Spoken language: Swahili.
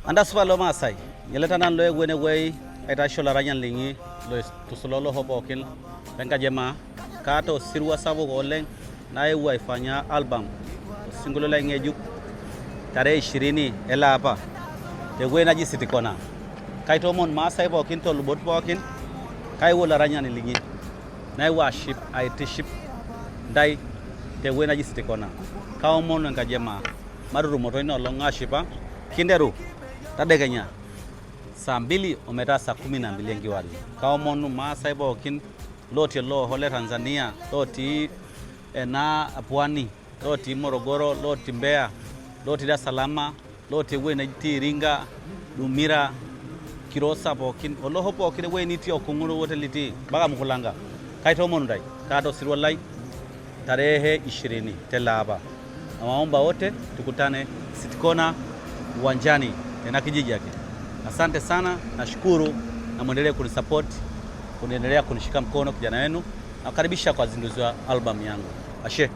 Anta supa lomaasai, nyeleta nanu loewuo enewuei aitasho olaranyani linyi loitusula olosho pookin lenkaji e maa. Kaata osirua sapuk oleng naewuo aifanya album osinkolio lai ng'ejuk tarehe 20 ele apa tewuei naji City Corner. Kaitoomon Maasai pookin toolubot pookin, kaewuo olaranyani linyi naewuo aship aitiship ntae tewuei naji City Corner. Kaomonu enkaji e maa matutumoto ina olong ashipa. Kinteru tadekenya saa mbili ometaa saa kumi na mbili enkiwarie. Kaomonu Maasai pookin lotii ele osho le Tanzania, lotii ena pwani, lotii Morogoro, lotii Mbeya, lotii Dar es Salaam, lotii ewuei netii Iringa, Dumira, Kilosa pookin, olosho pookin ewuei nitii Okong'oro wote litii mpaka Mkulanga. Kaitoomonu ntae, kaata osirua lai tarehe 20 tele apa. Nawaomba wote tukutane City Corner uwanjani tena kijiji yake. Asante sana, nashukuru na mwendelee kunisupport, kuniendelea kunishika mkono kijana wenu. Nakaribisha kwa zinduzi wa album yangu. Ashe.